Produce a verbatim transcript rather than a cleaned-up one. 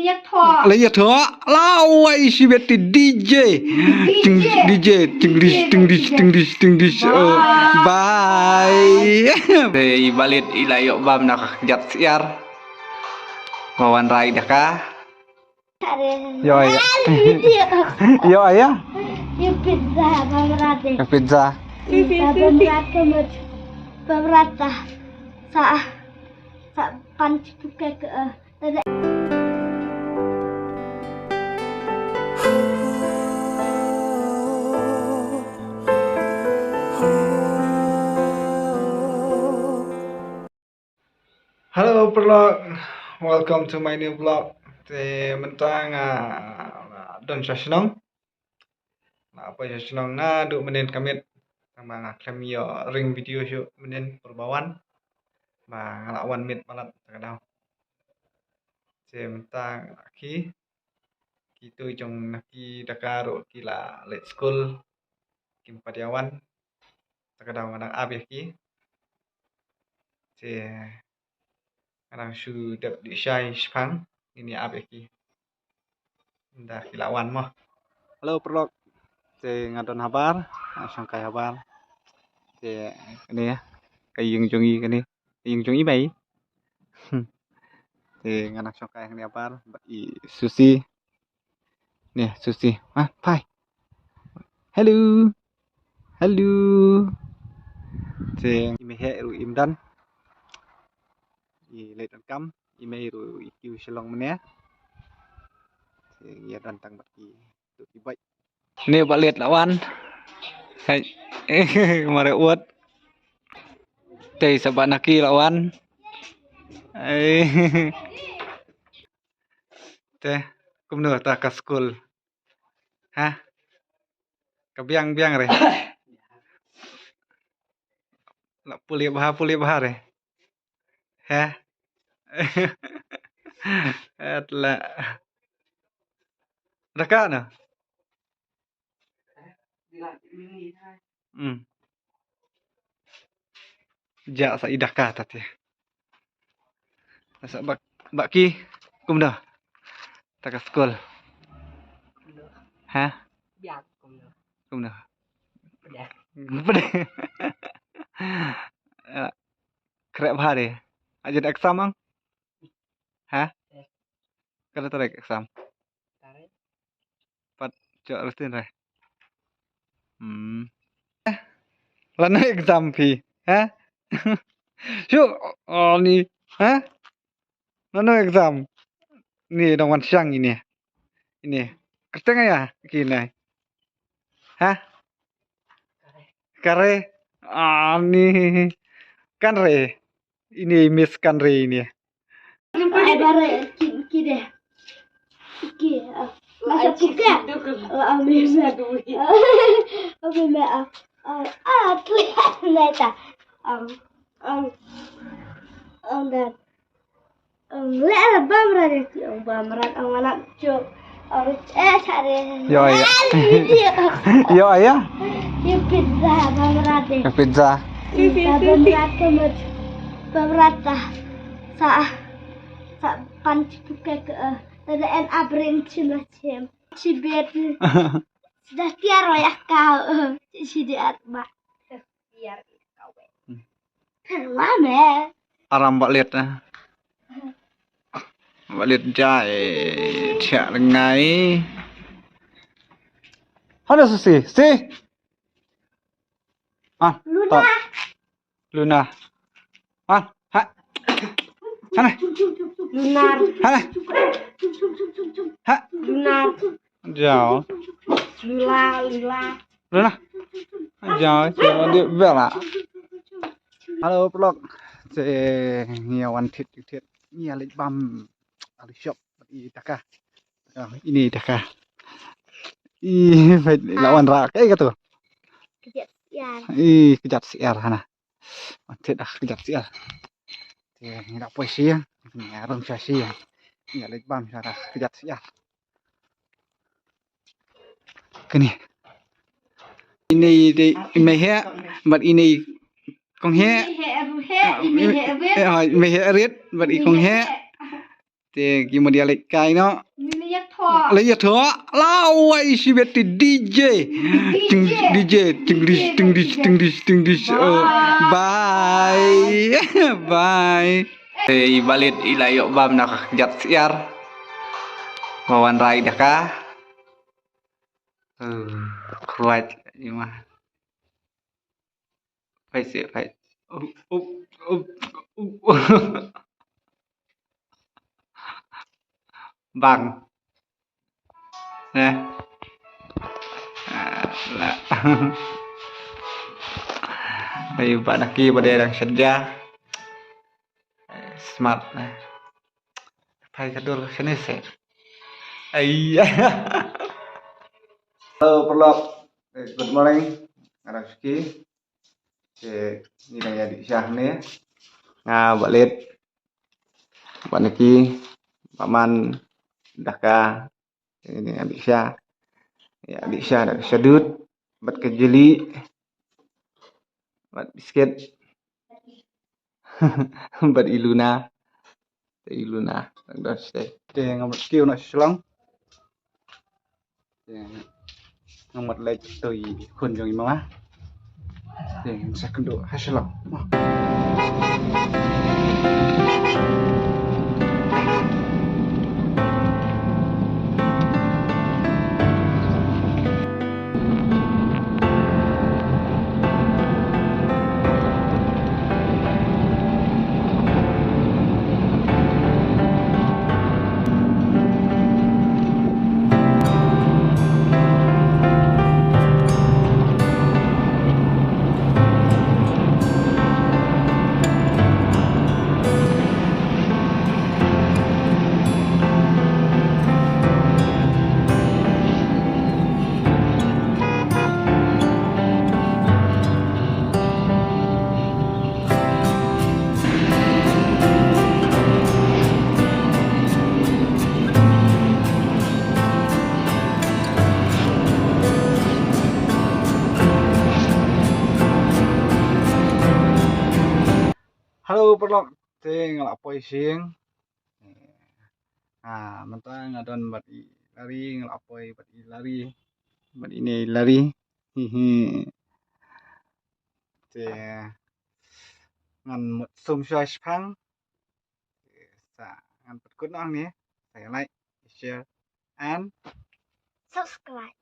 La ïathoh. Lawei shibit te D J. Ting, D J. Ting dish, ting dish, ting dish, ting dish. Oh, bye. Te i Bah Liet i la ïoh bam na ka kjat syiar. Ba wanrah ïa ka. Ïoh ïa. Ïoh ïa. Ïoh pizza, bam rat. Ïoh pizza. Bam rat ka mut. Bam rat ta. Sa, sa pan chipuke ke. Hello paralok, welcome to my new vlog. Te mynta nga don sha shnong. Nga poi sha shnong naduh mynnin ka miet. Tang ba nga khlem ïoh ring video shuh mynnin pyrba wan. Ba nga la wan miet palat ta ka daw. Te mynta ki, kitu jong na ki da ka ruh ki la leit skul. Kim pat ïa wan. Ta ka daw nga dang ap ïa ki. Te nga dang shu dep dih shai shipang, ngin ïa ap ïa ki. Ynda ki la wan mo. Hello paralok. Te nga don habar, nga shongkai habar. Te kane ka ïing jong i kane. Ka ïing jong i mei. Te nga dang shongkai kane habar bad i Susi. Ni Susi. Ha, phai. Hello. Hello. Te i mei heh ruh im don. I leit donkam, i mei ruh i kiew sha long mynne. Te ïa don tang bad ki, tu ki bike. Ni Bah Liet la wan. Hai. Mare uot. Te sa Bah Naki la wan. Ai. Te kumno ta ka skul? Ha? Ka biang biang re. La pule bha, pule bha re. Ha? At la. Daka na. Hmm. Ja sa i daka ta te. Sa bak, bak ki kumno? Ta ka skul. Ha? Biang kumno? Kumno? Pdeng. Pdeng. Eh, kreh bha de. Ajin exam ang? Ha? Eh. Kada tarik exam. Tarik. Pat jok rutin re. Hmm. Eh, lano exam phi? Ha? Shu, oh, ni, ha? Lano exam? Ni dong wan siang ini. Ini. Kyrteng ïa ki ni. Ha? Kare. Ah, ni. Kan re. Ini Miss Kanri ini. Ai, bare ki, ki deh. Ki, ah, masa puka. Ah, ah, Miss. Apa me, ah, ah, ah, kli neta. Ah, ah, ah, dan. Ah, le ala bam rat ki, ah, bam rat, ah, mana cuk. Yo, ya. Yo, ya. Yo, pizza, bam rat. Pizza. Pizza, bam rat ka mut. Bam rat ta. Sa, sa pan chipuke ke, eh. Tada en abrin chim la chim. Chibet. Sudah tiar wa ya kau, eh. Chidi at ba. Tiar ka we. Kan wa me. Aram Bah Liet, eh. Bah Liet jai, eh, thiah lyngngai. Hana Susi, si. Ah, Luna. Luna. Ah, ha. Hana. Luna. Hana. Ha. Luna. Jao. Lula, Lula. Lula. Jao, jao, di bela. Hello, vlog. Te ngi wan thied, thied. Ngi leit bam. Alu shop, i taka. Ah, ini taka. I, la wanrah, kaei katu? Kjat syiar. I, kjat syiar hana. Wan thied ah, kjat syiar. Te, ngi da poi syiar, ngi rung sha syiar. Ngi leit bam sha da kjat syiar. Kane. Ine i dei i mei heh, bad ine i kong heh. I mei heh ruh heh, i mei heh rit. Eh, oh, i mei heh rit, bad i kong heh. Te ki mut ïa leit kai noh. Leit ïathoh. Leit ïathoh. La wai shi beti D J. Ting D J, ting dis, ting dis, ting dis, ting dis. Oh, bye. Bye. Te i Bah Leit i la ïoh bam na ka kjat syiar. Ba wanrah ïa ka. Uh, kuat i ma. Peit seh, peit. Up, up, up, up. Bang. Neh. Alah. Ayu, Bah Naki ba dei dang shet ja. Smart, neh. Phai ka dur shane seh. Ai. Hello, paralok. Eh, good morning. Nga dang shuki. Te ngi dang ïadih sha hangne. Nga, Bah Leit, Bah Naki, Bah Man, Daka. Te ngi dang ïadih sha. Ïadih sha da ka sha dud bad ka jali bad biskit. Bad i Luna. Te i Luna dang don shatei. Te nga mut kiew noh sha shlong. Te nga mut leit to i khun jong i mama. Te ngan sa kynduh ha shlong. Hello, paralok. Te nga la poi sha ïing. Ah, mynta nga don bad i Lari, nga la poi bad i Lari. Bad ine i Lari. Hi hi. Te ngan mut sum shuwa shipang. Te sa ngan pynkut noh hangne. Sa ïa like, share and subscribe.